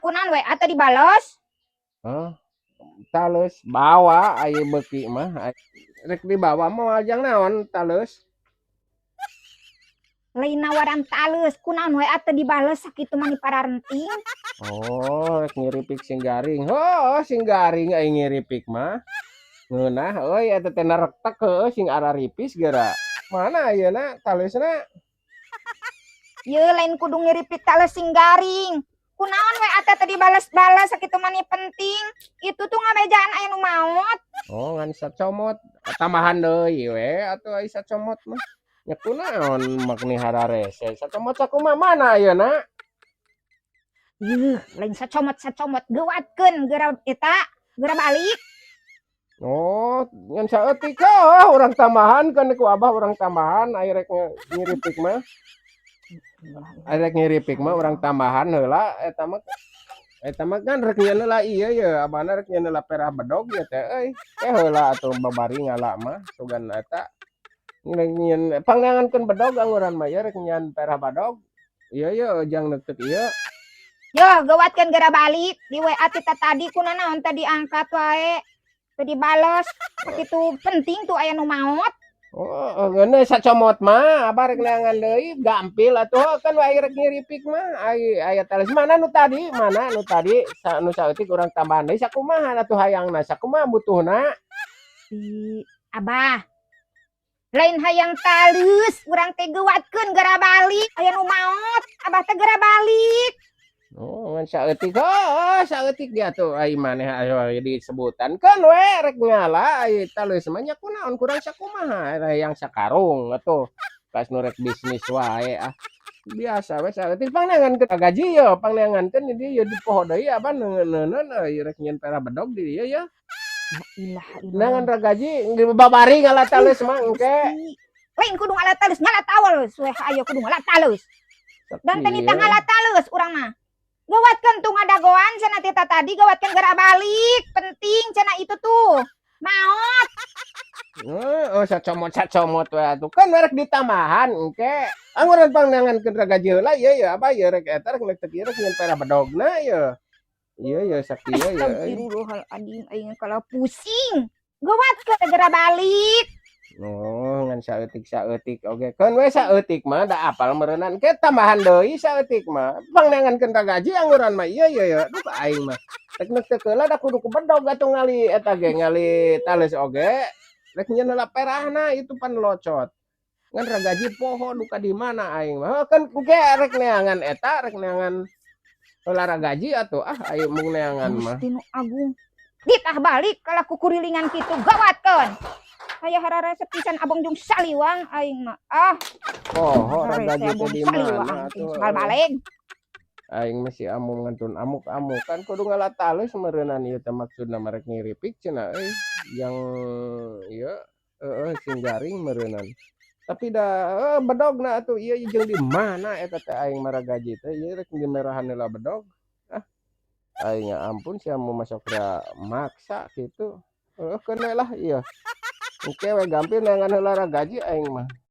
Kunaon WA teu dibales? Hah? Taleus bawa aya beuki mah. Rek dibawa moal jang naon taleus? Lain nawaran taleus, kunaon WA teu dibales sakitu mani pararenting? Oh, rek ngiripik sing garing. Heuh, sing garing aing ngiripik mah. Ngeunah euy eta teh narektek heueuh sing araripis geura. Mana ayeuna taleusna? Ye lain kudu ngiripik taleus sing garing. Kunaon WA teh teu dibales-bales sakitu mani penting? Itu tuh ngabejaan aya nu maot. Oh, ngan sacomot. Tambahan deui we atuh ai sacomot mah. Nya kunaon makni hararese sacomot sakumaha, mana ayeuna? Yeuh, lain sacomot-sacomot, geuwatkeun geura eta, geura balik. Oh, ngan saeutik heuh urang tambahan kan ku Abah, urang tambahan ai rek ngiripik mah. Ai rek ngiripik mah urang tambahan heula eta mah. Eta mah kan rek nyieun heula ieu ye, abahna rek nyieun heula perah bedog ieu teh euy. Ke heula atuh babari ngala mah sugan eta. Rek nyieun pangneangankeun bedog anguran mah ieu rek nyieun perah badog. Ieu ye jang neuteuk ieu. Yo, geuwatkeun geura balik. Di WA ti tadi kunaon teu diangkat wae. Teu dibales. Sakitu penting tuh aya nu maot. Oh, ngeuneuh sacomot mah Abah rek neangan deui gampil atuh kan ai rek ngiripik mah ai aya taleus. Mana nu tadi? Mana nu tadi? Sa nu saeutik urang tambahan deui sakumaha atuh hayangna, sakumaha butuhna? Di Abah. Lain hayang taleus, urang teh geuwatkeun geura balik. Aya nu maot, Abah teh geura balik. Oh, ngan saeutik heuh, saeutik dia tuh ai maneh ayo disebutan kan we rek ngala ai taleus mah nya kunaon kurang sakumaha hayang sakarung atuh. Pas nu rek bisnis wae ah. Biasa we saeutik pangneangankeun gaji ye, pangneangankeun di dieu di poho deui Abah neuneunan euy rek nyieun perah bedog di dieu ya. La ilaha Neangan illallah. Ragaji babari ngala taleus mah engke. Lain kudu ngala taleus, ngala taleus we ayo kudu ngala taleus. Dan teh nitah Sakieu. Ngala taleus urang mah. Gawatkeun tuh ngadagoan cenah ti tadi, gawatkeun geura balik. Penting cenah itu tuh. Maot. Heeh, sacomot-sacomot we atuh. Kan rek ditambahan engke. Anguran pangneangankeun ragaji heula ieu ye Abah ieu rek eta rek neuteuk ieu rek nyieun perah bedogna ye. Ieu ye sakieu ye euy. Astagfirullahaladzim, aing kalau pusing. Gawatkeun geura balik. Oh, ngan saeutik-saeutik oge. Keun we saeutik mah da apal meureunan ke tambahan deui saeutik mah. Pangneangankeun ragaji anguran mah ieu ye ye. Duh, aing mah. Rek neuteuk heula da kudu ku bedog atuh ngali eta ge ngali taleus oge. Rek nyieun heula perahna itu pan locot. Ngan ragaji poho duka di mana aing mah. Heuh kan engke rek neangan eta rek neangan heula ragaji atuh ah aing mung neangan mah. Gusti nu agung. Ditah balik kalah kukurilingan kitu, gawatkeun. Aya hararese pisan abong jeung saliwang aing mah. Ah, Poho hararese ragaji teh abong di saliwang mana aing atuh. sangkal baleg. Aing mah si amung ngantun amuk-amukan kudu ngala taleus meureunnan ieu teh maksudna mah rek ngiripik cenah euy. Yang ieu heeh sing garing meureunnan. Tapi da heuh bedogna atuh ieu jeung di mana eta teh aing mah ragaji teh ieu rek dimerahan heula bedog. Ah, aing ya ampun sia mah masuk da maksa kitu. Heueuh keun we lah ieu. Engke we gampil neangan heula ragaji aing mah.